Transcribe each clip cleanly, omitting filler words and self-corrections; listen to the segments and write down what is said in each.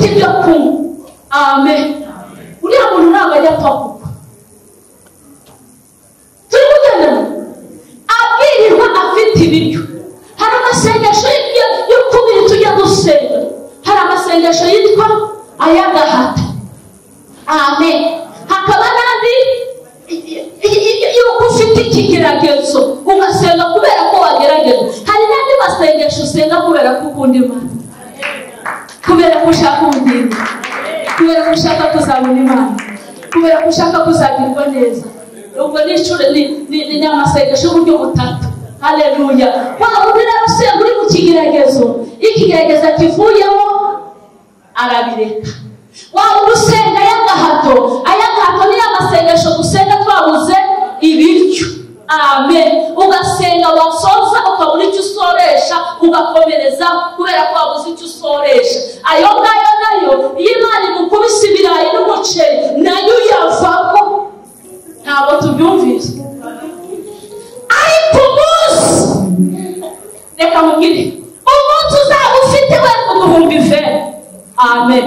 ibyo kunywa. Amen. Uriya muntu ntabwo ajya apfa kugwa. Turi kugendana, abwirirwa afite ibiryo. Hari amasengesho y'ukubiri tujya gusenga, hari amasengesho yitwa ay'agahato. Amen. Hakaba n'andi yuko ufite ikigeragezo ugasenga kubera ko wagerageza. Hari n'andi masengesho usenga kubera ko ukunda Imana, kubera ko ushaka ubugingo, kubera ko ushaka kuzabona Imana, kubera ko ushaka kuzagirwa neza. Ubwo ni amasengesho y'uburyo butatu. Haleluya. Wa wundi rero usenga uri mu kigeragezo, ikigeragezo kivuyemo arabireka. Wa wundi usenga ay'agahato, ay'agahato ni amasengesho dusenga twabuze ibiryo. Amen. Ugasenga wasoza ukabura icyo usoresha, ugakomereza kubera ko wabuze icyo usoresha. Ayo ngayo nayo iyo Imana igukubise ibirayi n'umuceri nayo uyavamo. Ntabwo tubyumvise. Ariko umunsi, reka mubwire, umunsi uzaba ufite wenda 10,000. Amen.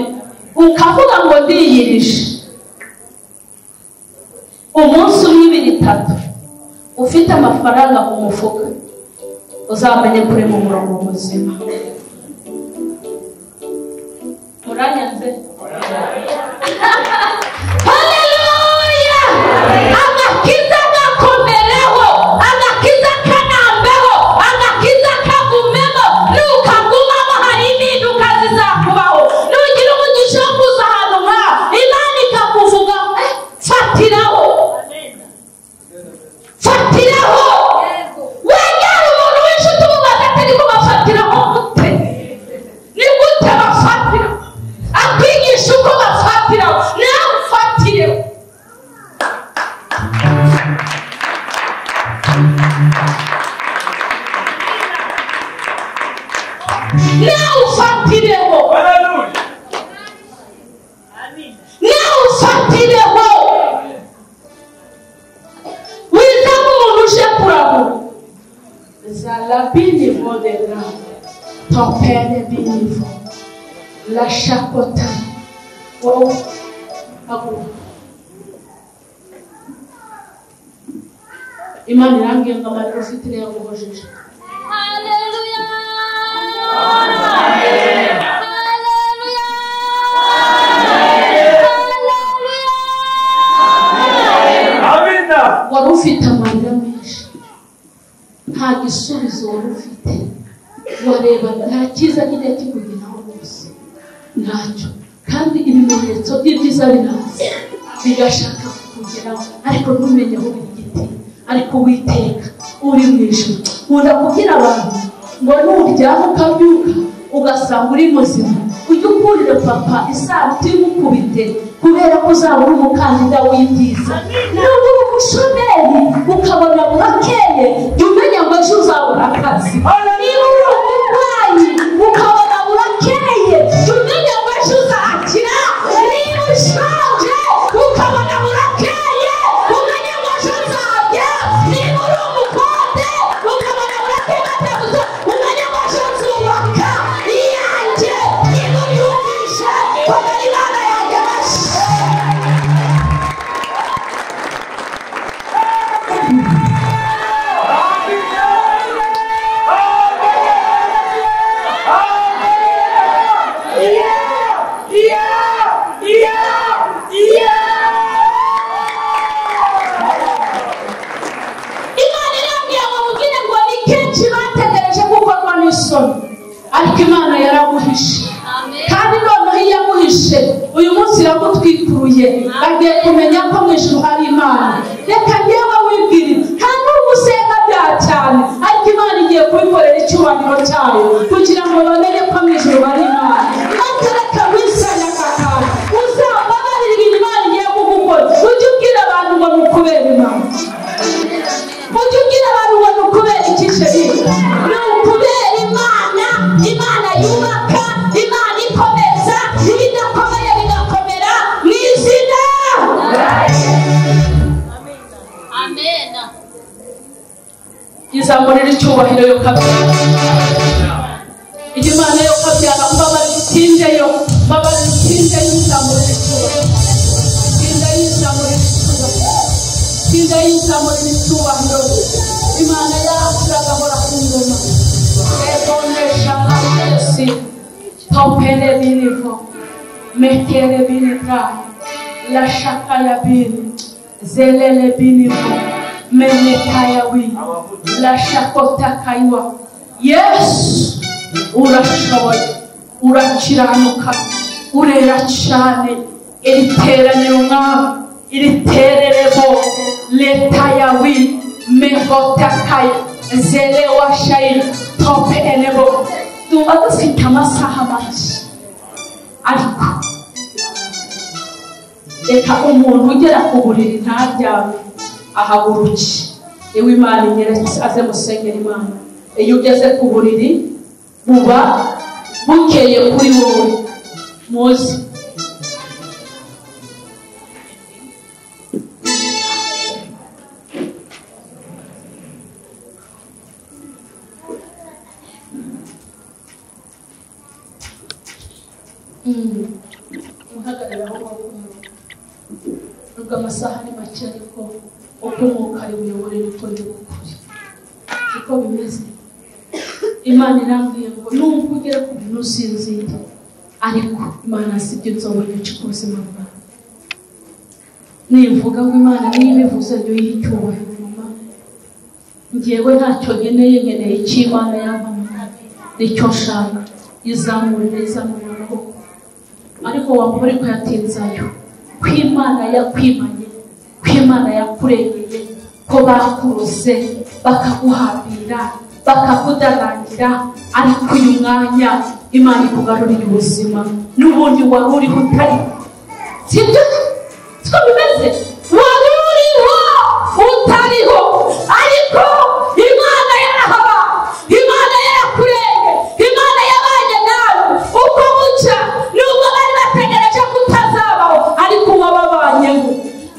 Ukavuga ngo ndiyirije, umunsi umwe, ibiri, itatu ufite amafaranga mu mufuka, uzamenye kuri mu murongo muzima. Muranyanze? Haleluya. Agakiza gakomereho, agakiza kanambeho, agakiza kagumemo. Nukagumamo hari impinduka zizakubaho. Nugira umugisha wo kuza ahantu nkaho, Imana ikakuvuga, fatiraho, fatiraho. Wegera umuntu w'inshuti umubaza ati niko bafatiraho gute? Ni gute bafatira? Akwigisha uko bafatiraho, nawe ufatireho. Nawe ufatireho. Nawe ufatireho. Wiza nk'umuntu uje kuragura. Zala binivo de grand, ton père est binivo. La chakota. Wowe haguruka. Imana irambwiye ngo amarira ufite niyo yaguhojeje. Haleluya. Haleluya. Wari ufite amarira menshi, nta gisubizo wari ufite, wareba nta cyiza kijya kikugeraho rwose, ntacyo. Kandi ibimenyetso by'ibyiza biraza bigashaka kukugeraho, ariko ntumenye aho biri giti. Ariko Uwiteka uri mu ijuru nkunda kubwira abantu ngo nuryama ukabyuka ugasanga uri muzima, ujye ukurira papa isaruti imukubite, kubera ko uzaba uri umukandida w'ibyiza. Niba uri umushomeri ukabona burakeye, jya umenya ngo ejo uzabona akazi. Niba uri umurwayi ukabona burakeye, jya umenya ngo ejo uzakira. Niba ushonje ukabona burakeye, umenye ngo ejo uzarya. Niba uri umukode ukabona burakeye batabuze, umenye ngo ejo nzubaka iyanjye. Niba ubyumvishe, komera Imana yanjye amashyi. Imana irambwira ngo mubwire ngo ni kenshi bategereje gukorwa n'isoni, ariko Imana yaraguhishe. Kandi noneho iyo yaguhishe uyu munsi iragutwikuruye, bagiye kumenya ko mu ijuru hari Imana. Reka ngewe wibwire, nta n'ubwo usenga bya cyane, ariko Imana igiye kubikorera icyubahiro cyayo kugira ngo bamenye ko mu ijuru hari Imana. Maze reka wisanya aka kantu, uzambabarire ibintu Imana igiye kugukora, ujye ubwira abantu ngo ni ukubera Imana. Ujye ubwira abantu ngo ni ukubera iki sheri? Ni ukubera Imana, Imana yubaka, Imana ikomeza, ibidakomeye bigakomera mu izina. Amen. Izamurira icyubahiro yo kabyara. Imana yo kabyara, mbabarira utindeyo, mbabarira yizamurira icyubahiro, tinda yizamurira icyubahiro, tinda yizamurira icyubahiro. Imana yacu iragahora ku ngoma. Ebonesha hasi topele binivo mekele binita la shaka ya bini zelele binivo menetayawi la shakota kaiwa. Yesu urashoboye, urakiranuka, urera cyane. Iri teraniro mwami, iri tererebo letayawi mehotakaya zele washayi tope enebo. Tuba dufite amasaha make, ariko reka umuntu ugera ku buriri ntaryame ahaguruke. Iwe Imana inyeretse aze musengera Imana. Iyo ugeze ku buriri buba bukeye kuri wowe muzi. Muhagarara aho ngaho, nubwo amasaha ari make, ariko uko umwuka ari buyobore niko ndi bukore, siko bimeze. Imana irambwiye ngo nubwo ugera ku bintu usinzira, ariko Imana si ibyo nzobona ku buzima bwawe. Nimvuga ngo Imana niyo ibivuze jya uyiha icyubahiro mama. Njyewe ntacyo nkeneye, nkeneye icyo Imana yampamagaye, nicyo nshaka. Izamurire, izamurire amaboko. Ariko wamubona ko yatinzayo, ko Imana yakwimanye, ko Imana yakurengeye, ko bakuruze bakaguhambira bakakudarangira, ariko uyu mwanya Imana ikugarurira ubuzima n'ubundi wari uriho utari. Sibyo? Siko bimeze? Wari uriho utariho, ariko Imana yarahaba, Imana yarakurenge, Imana yabanye nawe uko bucya. Nubwo bari bategereje ko utazabaho, ariko wababanyeho.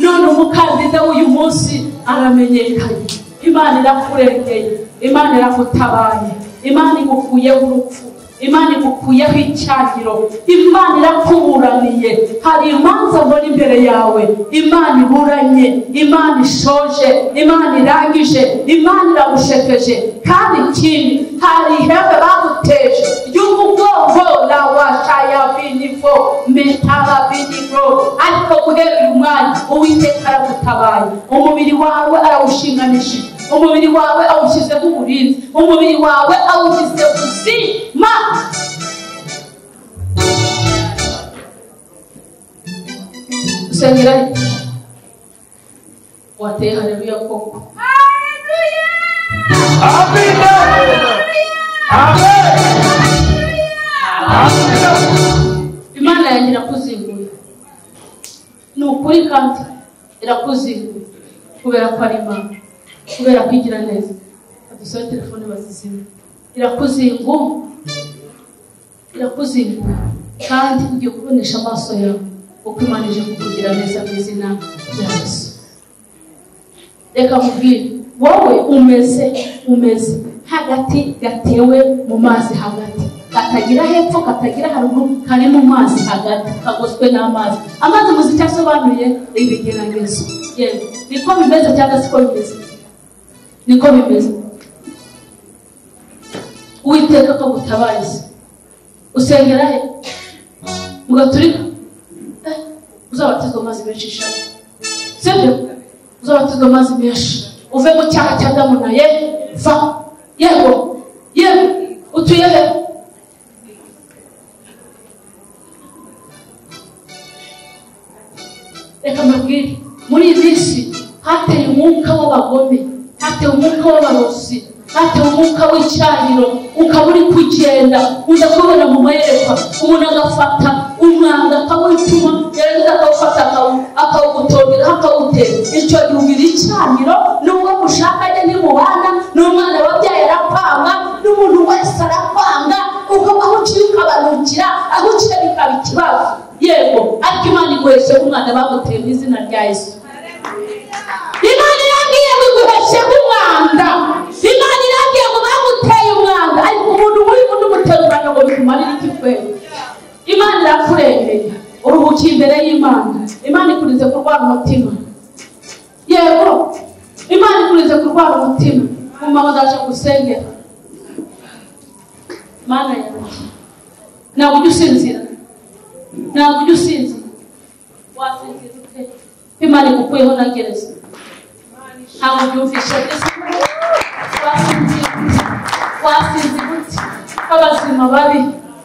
None umukandida w'uyu munsi aramenyekanye. Imana irakurengeye, Imana irakutabaye, Imana igukuyeho urupfu, Imana igukuyeho icyagiro, Imana irakuburaniye. Hari imanza mbona imbere yawe, Imana iburanye, Imana ishoje, Imana irangije, Imana iragushekeje. Kandi ikindi, hari ihembe baguteje ry'umugongo la washaya binifo metaba binifo, ariko guhera uyu mwanya Uwiteka aragutabaye. Umubiri wawe arawushinganishije, umubiri wawe awushyizeho uburinzi, umubiri wawe awushyize ubuzima. Usengera wateye haleluya koko. Amina. Amen. Imana yanjye irakuzinguye, ni ukuri, kandi irakuzinguye kubera ko ari Imana, kubera kwigira neza. Adusabe telefone bazizime. Irakuzingu, irakuzinguye, kandi ugiye kubonesha amaso yawe uko Imana ije kukugira neza mu izina rya Yesu. Reka nkubwire, wowe umeze hagati gatewe mu mazi hagati, katagira hepfo katagira haruguru, kari mu mazi hagati, kagoswe n'amazi. Amazi muzi icyo asobanuye? Ibigeragezo. Yego, niko bimeze cyangwa siko bimeze? Niko bimeze. Uwiteka ko gutabariza. Usengera he? Mu Gaturika? Uzabatizwa amazi menshi sha. Sibyo? Uzabatizwa amazi menshi. Uve mu cyaha cya Adamu na Eva. Yego, yego, utuye he? Reka mbabwire, muri iyi minsi hateye umwuka w'abagome, hateye umwuka w'abarozi, hateye umwuka w'icyahiro. Ukaba uri kugenda uza kubona mu mayerekwa umuntu agafata umwanda akawutuma, yarangiza akawufata akawugutongera akawutera. Icyo gihe ugira icyahiro, n'uwo mushakanye ntimubana, n'umwana wabyaye arakwanga, n'umuntu wese arakwanga, uko aho uciye ukabanukira, aho uciye bikaba ikibazo. Yego, ariko Imana iguheshe umwana bamuteye mu izina rya Yesu. Imana irambwiye ngo iguheshe umwanda. Imana irambwiye ngo bamuteye umwanda, ariko umuntu w'uyu undi umutera umwanda ngo bikumarire iki kweli? Imana irakurengeye. Uruhukiye imbere y'Imana. Imana ikurinze kurwara umutima. Yego, Imana ikurinze kurwara umutima. Mama ndaje gusengera. Mana yanjye, ntabwo ujya usinzira, ntabwo ujya usinzira. Wasinzira ute? Imana igukuyeho na gereza. Ntabwo ubyumvishe neza. Wasinzira, wasinzira ute? Abazima babi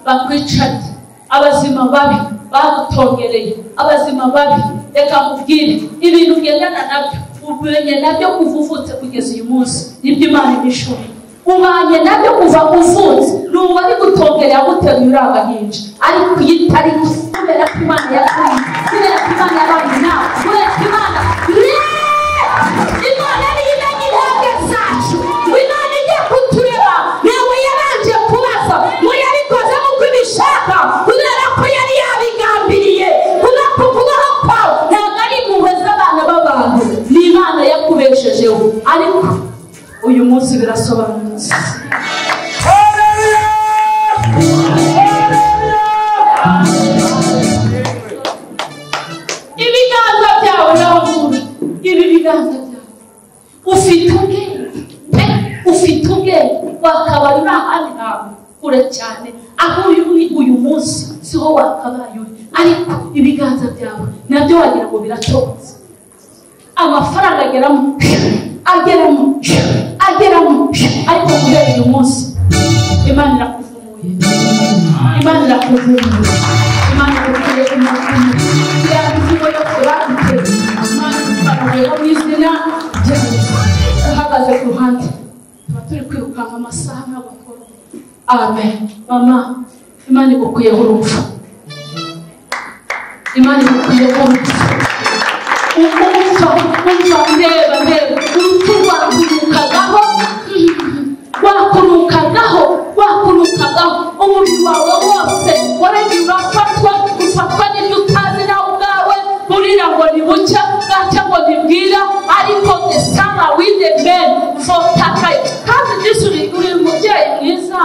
bakwicariye, abazima babi bagutongereye, abazima babi. Reka nkubwire ibintu ugendana nabyo, umenye nabyo kuva uvutse kugeza uyu munsi, nibyo Imana ibishoboye. Ubanye nabyo kuva uvutse, n'ubu ari gutongerera aguteruye uri agahinja, ariko iyi tariki kubera ko Imana yakuye, kubera ko Imana yabanye nawe, kubera ko Imana Imana niyo imenya intambwe zacu. Ngo Imana ijye kutureba, ntabwo yabanje kubaza ngo yabikoze nk'uko ibishaka, kubera ko yari yabigambiriye. Kubera ko kubaho kwawe ntabwo ari impuhwe z'abana b'abantu, ni Imana yakubeshejeho. Ariko uyu munsi birasobanutse. Ibiganza byawe n'abavura, ibi biganza byawe ufite ubwenge pe, ufite ubwenge. Wakabaye uri ahandi hantu kure cyane, aho uri uyu munsi siho wakabaye uri, ariko ibiganza byawe nabyo wagira ngo biratobotse. Amafaranga ageramo, ageramo, ageramo, ariko guhera uyu munsi Imana irakuvumuye, Imana irakuvumuye, Imana irakuvuye umutima. Ya mivumo yose baguteye, Imana ikuvanuyeho mu izina rya Yesu. Uhagaze ku ruhande, tuba turi kwirukanka amasaha ntabwo tworoha. Amen. Mama, Imana igukuyeho urupfu, Imana igukuyeho urupfu. Umva, umva, ndeba, ndeba, urupfu rwakurukagaho, wakurukagaho, wakurukagaho. Umubiri wawe wose waragiye urafatwa, ufatwa n'ibyo utazi nawe ubwawe. Burira ngo ni bucya, bwacya ngo ni bwira, ariko the summer with the men votakaye. Kandi Yesu uri umubyeyi mwiza,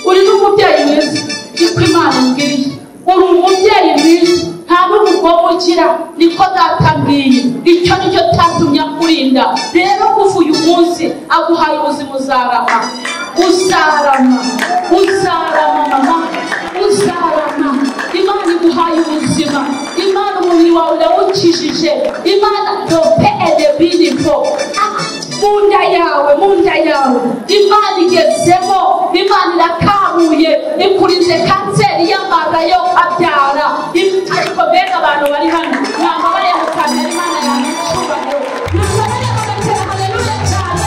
uri n'umubyeyi mwiza, niko Imana imbwiye. Uri umubyeyi mwiza, nta n'umugome ugira, niko data ambwiye. Icyo nicyo cyatumye akurinda. Rero kuva uyu munsi aguhaye ubuzima, uzarama, uzarama, uzarama mama, uzarama. Imana iguhaye ubuzima, Imana umubiri wawe irawukijije, Imana dope edebinifo mu nda yawe, mu nda yawe Imana igezemo, Imana irakabuye, ikurinze kanseri y'amara yo abyara. Ariko mbega abantu bari hano mwambabariye mukamera Imana yanjye icyubahiro, mwambabariye mugatera haleluya cyane.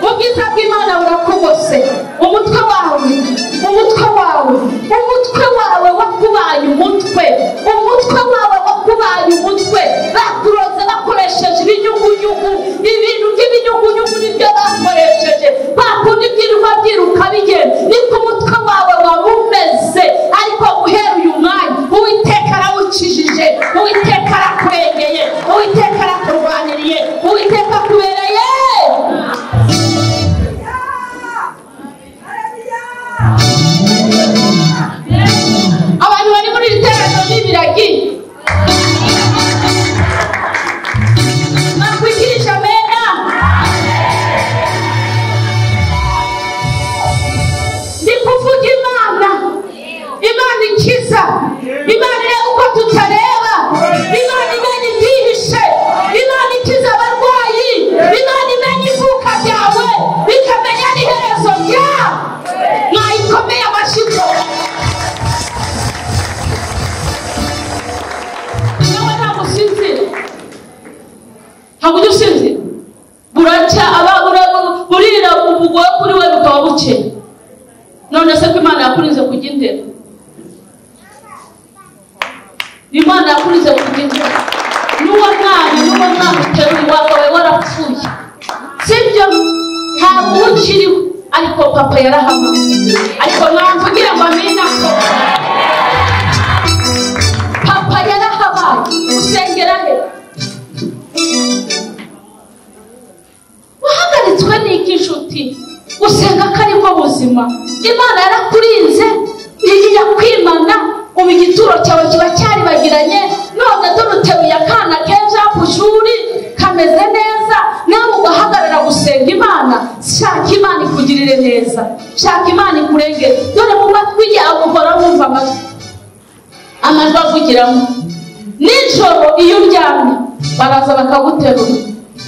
Ubwiza bw'Imana burakugose. Umutwe wawe, umutwe wawe, umutwe wawe wakubaye umutwe, umutwe wawe wakubaye umutwe. Bakuroze bakoresheje ibinyugunyugu, ibintu by'ibinyugunyugu nibyo bakoresheje. Bakundi byiruka byiruka bigenda, niko umutwe wawe wari umeze. Ariko guhera uyu mwanya Uwiteka arawukijije, Uwiteka arakurengeye, Uwiteka arakurwaniriye, Uwiteka akubereye. Abantu bari muri iri teraniro n'ibiragi, mwakwikirije amena. Ndi kuvuga Imana, Imana ikiza, Imana ireba uko tutareba, Imana imenya ibyihishe, Imana ikiza abarwayi, Imana imenya ivuka ryawe, ikamenya n'iherezo ryawe. Mwayikomeye amashyi. Nawe ntabwo usinzira, ntabwo ujya usinzira. Buracya burira ubugoye kuri we bukaba buke. None se ko Imana yakurinze kujya indera, Imana yakurinze kujya indera. N'uwo mwana, n'uwo mwana uteruye wakabaye warapfuye, sibyo? Ntabwo ukiriho, ariko papa yarahamagaye. Ariko mwamvugira ngo amina ko papa yarahabaye. Usengera he? Wahagaritswe n'iki inshuti? Usenga ko aribwo buzima. Imana yarakurinze ijya kwimana, ubu igituro cyawe kiba cyaribagiranye, none dore uteruye akana keza ku ishuri kameze neza, nawe ugahagarara gusenga Imana. Shaka Imana ikugirire neza, shaka Imana ikurengere. Dore mu matwi yawe uhora wumva amajwi avugiramo. Nijoro iyo uryamye baraza bakaguterura,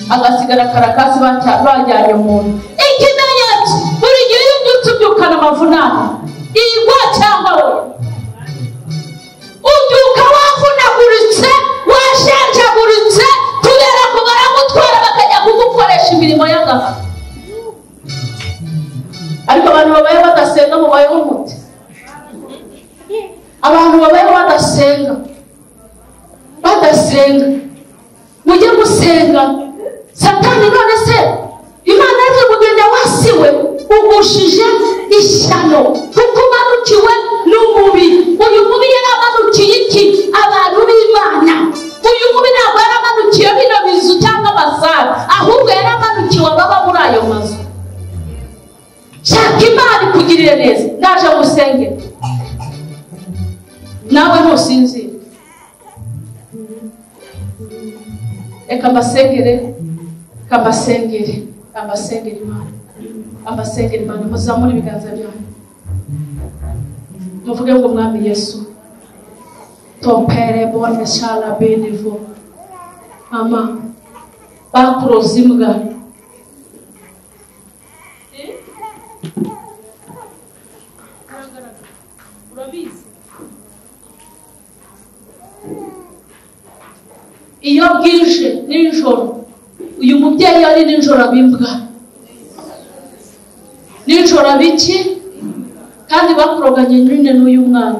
agasigara karakasi bajyanye umuntu. Ikimenyetso buri gihe iyo ubyutse ubyukana amavunane, igwa cyangwa we ubyuka wavunaguritse, washenjaguritse, kubera ko baragutwara bakajya kugukoresha imirimo y'agahato. Ariko abantu babayeho badasenga mubayeho mute? Abantu babayeho badasenga, badasenga, mujye gusenga. Satani none se Imana yaje kugenda wasiwe, ugushije ishyano kuko umanukiwe n'umubi. Uyu mubi yaramanukiye iki? Abantu b'Imana. Uyu mubi ntabwo yaramanukiye bino bizu cyangwa amasare, ahubwo yaramanukiwe ababa muri ayo mazu. Shaka Imana ikugirire neza. Ndaje musenge nawe ntusinzire, reka mbasengere, reka mbasengere, reka mbasengere Imana, mbasengere Imana. Muzamure ibiganza byanyu muvuge ngo Mwami Yesu, ton père bonne shala bénévo. Mama bakuroza imbwa, urabizi iyo bwije nijoro, uyu mubyeyi ari nijoro abimbwa, nijoro abiki, kandi bakuroganye nyine n'uyu mwana.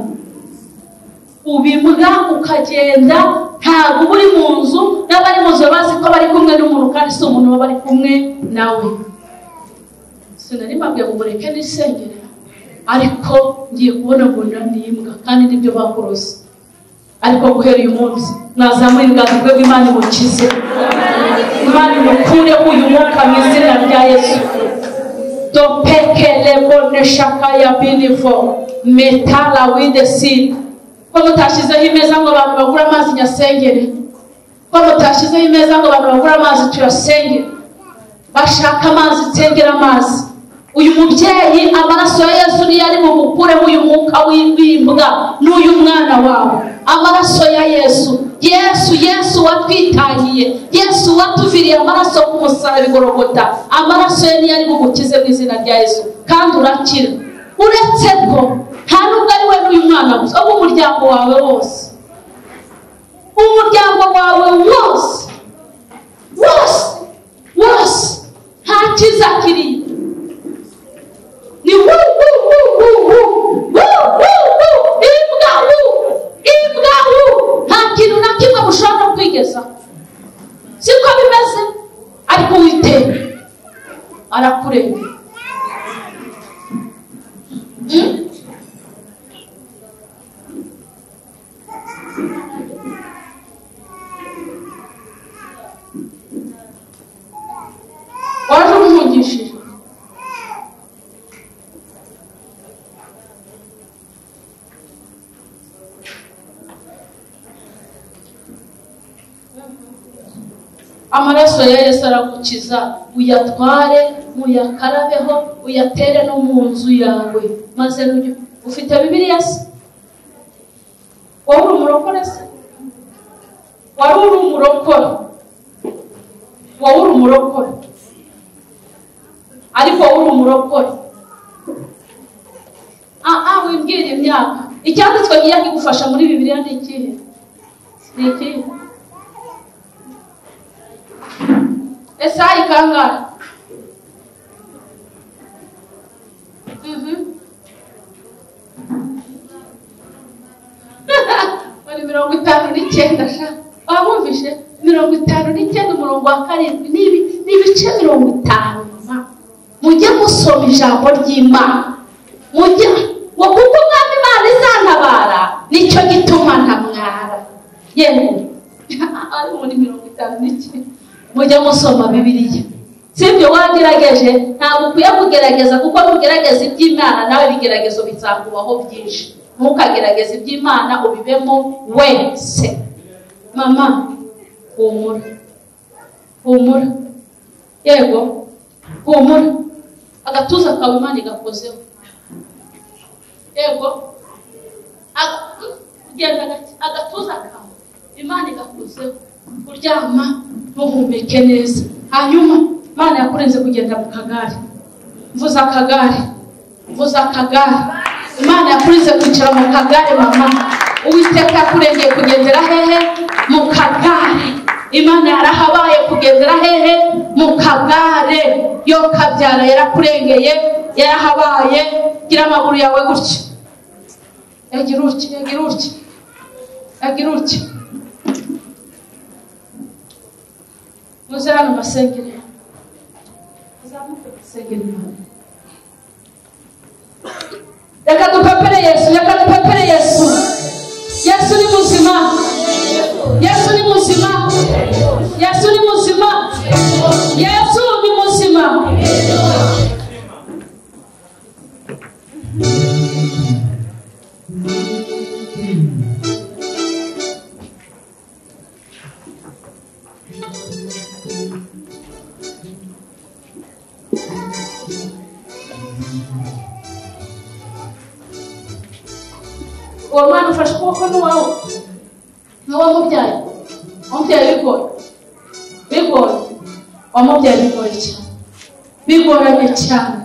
Ubimbwa ukagenda, ntabwo uri mu nzu, n'abari mu nzu bazi ko bari kumwe n'umuntu, kandi si umuntu baba bari kumwe nawe. Sinari mbabwiye ngo mureke nisengere, ariko ngiye kubona ngo ni imbwa, kandi nibyo bakuroze. Ariko guhera uyu munsi mwazamura ibiganza bwe, Imana imukize, Imana imukureho uyu mwuka mu izina rya Yesu. Dopekeleboneshakaya binivo metala widesi. Ko mutashyizeho imeza ngo abantu bagure amazi nyasengere, ko mutashyizeho imeza ngo abantu bagure amazi tuyasengere, bashaka amazi nsengera amazi. Uyu mubyeyi amaraso ya Yesu niyo ari bumukureho uyu mwuka w'imbwa n'uyu mwana wawe. Amaraso ya Yesu, Yesu, Yesu watwitangiye, Yesu watuviriye amaraso ku musaraba i Golgotha, amaraso ye niyo ari bugukize mu izina rya Yesu, kandi urakira. Uretse ko nta nubwo ari we n'uyu mwana gusa, ahubwo umuryango wawe wose, umuryango wawe wose wose wose, nta cyiza kiriyo. Ni wu wu wu wu wu wu wu wu, imbwa wu, imbwa wu, nta kintu na kimwe mushobora no kwigezaho. Siko bimeze, ariko Uwiteka arakurengera. Waje umuhungishije. Amaraso ya Yesu aragukiza, uyatware, uyakarabeho, uyatere no mu nzu yawe. Maze ufite Bibiliya se? Wowe uri umurokore se? Wari uri umurokore? Wowe uri umurokore? Ariko wowe uri umurokore? Wimbwira imyaka. Icyanditswe ngiye kigufasha muri Bibiliya ni ikihe? Ni ikihe? Esayi kangahe? Bari 59 sha. Wabumvishe 59 umurongo wa 7 n'ibice 50. Mujye musoma ijambo ry'Imana. Mujye ngo kuko Umwami Imana izantabara, nicyo gituma ntamwara. Yewe ari muri 59. Mujye musoma Bibiliya. Sibyo wagerageje, ntabwo ukwiye kugerageza, kuko nugerageza iby'Imana nawe ibigeragezo bizakubaho byinshi. Ntukagerageze iby'Imana, ubibemo wese. Mama, humura, humura, yego humura, agatuza kawe Imana igakozeho, yego genda gake, agatuza kawe Imana igakozeho, uryama ntuhumeke neza. Hanyuma Imana yakurenze kugenda mu kagare, mvuza akagare, mvuza akagare. Imana yakurenze kwicara mu kagare mama. Uwiteka yakurengeye kugendera hehe? Mu kagare. Imana yarahabaye kugendera hehe? Mu kagare. Yo kabyara yarakurengeye, yarahabaye. Gira amaguru yawe gutya, yagira utya, yagira utya, yagira utya. Muze hano basengere, muzamuke basengere Imana. Reka dupepere Yesu, reka dupepere Yesu. Yesu ni muzima, Yesu ni muzima, Yesu ni muzima, Yesu ni muzima. Uwo mwana ufashe ukuboko n'uwawe, n'uwamubyaye, wamubyaye bigoye, bigoye, wamubyaye bigoye cyane, bigoranye cyane.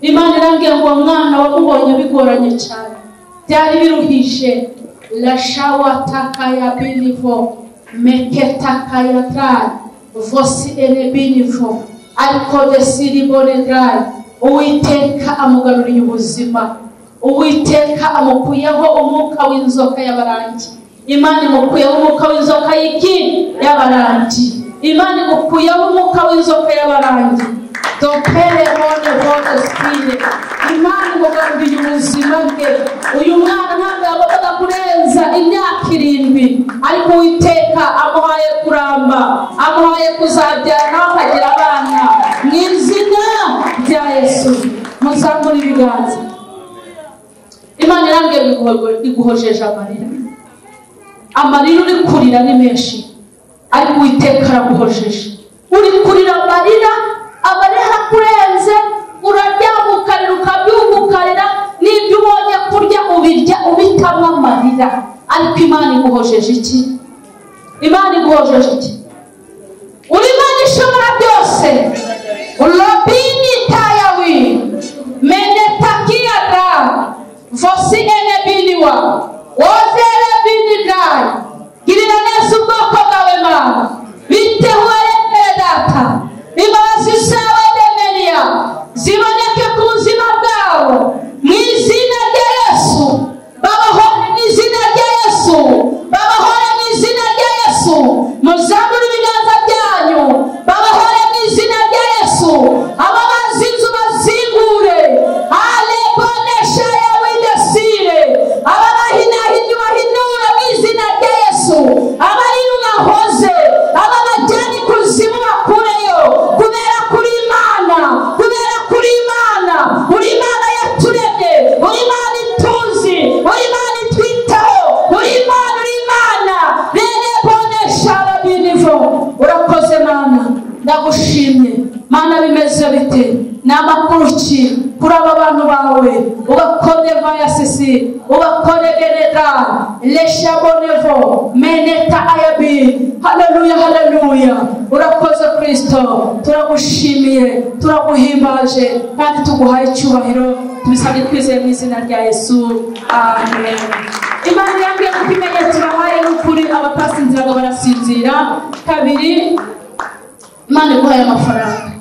Imana irambwira ngo uwo mwana wamubonye bigoranye cyane, byari biruhije. Lashawa takaya binivo meketakaya drai vosi ene binivo ariko desiribone drai. Uwiteka amugaruriye ubuzima, Uwiteka amukuyeho umwuka w'inzoka y'abarangi. Imana imukuyeho umwuka w'inzoka y'iki? Y'abarangi. Imana imukuyeho umwuka w'inzoka y'abarangi. Dopere bone bone spine. Imana imugaruriye ubuzima bwe. Uyu mwana ntabwo yagombaga kurenza imyaka 7, ariko Uwiteka amuhaye kuramba, amuhaye kuzabyara nawe akagira abana. Mu izina rya Yesu, muzamure ibiganza. Imana irambwiye iguhojeje amarira. Amarira uri kurira ni menshi, ariko Uwiteka araguhojeje. Uri kurira amarira, amarira arakurenze, uraryama ukarira, ukabyuka ukarira, n'ibyo ubonye kurya ubirya ubitamo amarira. Ariko Imana iguhojeje iki? Imana iguhojeje iki? Uri Imana ishobora byose. Urabini tayawi menetakia vosi ene biniwa wozere bini dai. Girira neza ubwoko bwawe Mana, biteho ubarengere Data, imbabazi zawe demeniya ziboneke ku buzima bwabo mu izina rya Yesu. Babahore mu izina rya Yesu, babahore mu izina rya Yesu. Muzamure ibiganza byanyu, babahore mu izina rya Yesu. Ababazi inzu bazingure, alebonesha yawe indesire, ababahinahinyu bahinura mu izina rya Yesu. Abarira ubahoze, ababajyana ikuzimu bakureyo, kubera kuri Imana, kubera kuri Imana. Uri Imana yaturemye, uri Imana ituzi, uri Imana itwitaho, uri Imana, uri Imana. Rene bonesha ababinivo. Urakoze Mana, ndagushimye Mana. Bimeze bite? Ni amakuru ki kuri aba bantu bawe? Ubakore vaya sisi, ubakore beneda leshabonevo meneta ayabi. Haleluya, haleluya. Urakoze Kristo, turagushimiye, turaguhimbaje kandi tuguhaye icyubahiro. Tubisabye twizeye mu izina rya Yesu, amen. Imana yambwiye ko ikimenyetso bahaye n'ukuri, abatasinziraga barasinzira. Kabiri, Imana iguhaye amafaranga.